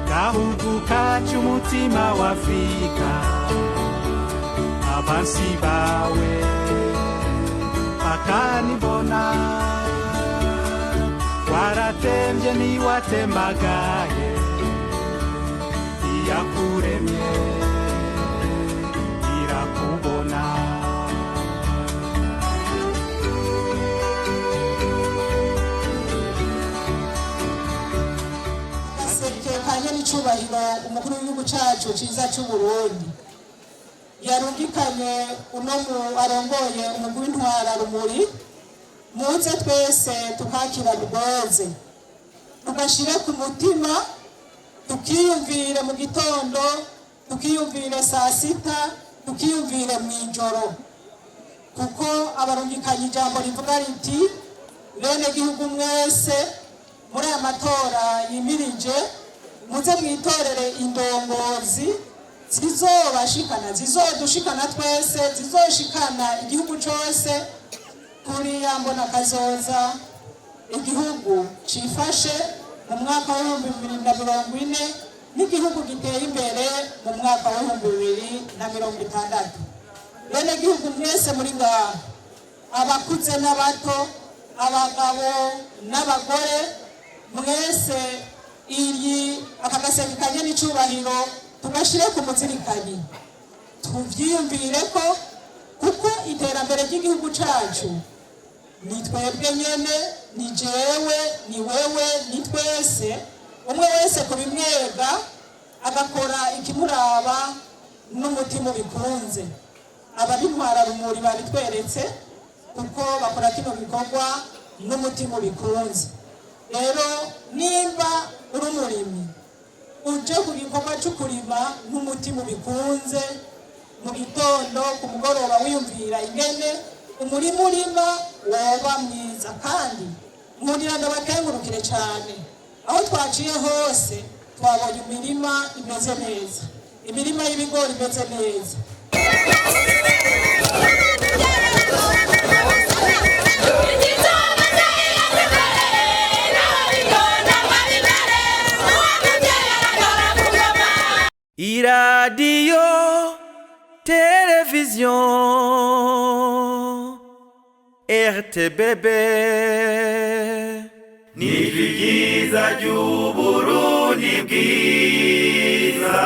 Gahugu kacu umutima wa Afrika, abansi bawe bakanibona, waratemvye niwatemagaye, iyakuremye irakubona. Kanye n'icubahiro umukuru w'igihugu cacu ciza c'Uburundi yarungikanye uno mu arongoye umugwi w'intwara rumuri, muze twese tukakira rwoze, tugashire ku mutima, tukiyumvire mu gitondo, tukiyumvire saa sita, tukiyumvire mw'ijoro, kuko abarungikanye ijambo rivuga riti: bene gihugu mwese, muri aya matora yimirije, muze mwitorere indongozi zizobashikana, zizodushikana twese, zizoshikana igihugu cose kuri ya mbona kazoza, igihugu cifashe mu mwaka wa 2040 n'igihugu giteye imbere mu mwaka wa 2060. Bene gihugu mwese muri ngaha, abakuze n'abato, abagabo n'abagore, mwese iyi aka gaseke kanye n'icubahiro tugashire ku muzirikanyi, tuvyiyumvire ko kuko iterambere ry'igihugu cacu ni twebwe nyene, ni jewe, ni wewe, ni twese, umwe wese kubimwega agakora ikimuraba n'umutima ubikunze. Ababintwara rumuri babitweretse kuko bakora kino gikorwa n'umutima ubikunze. Rero nimba uri umurimyi, uje ku gikorwa cyo kurima n'umutima ubikunze, mu gitondo, ku mugoroba, wiyumvira ingene umurima urima woba mwiza. Kandi nkundira ndabakengurukire cyane, aho twaciye hose twabonye imirima imeze neza, imirima y'ibigori imeze neza. Iradiyo televiziyo RTBB ni ryiza ry'Uburundi bwiza.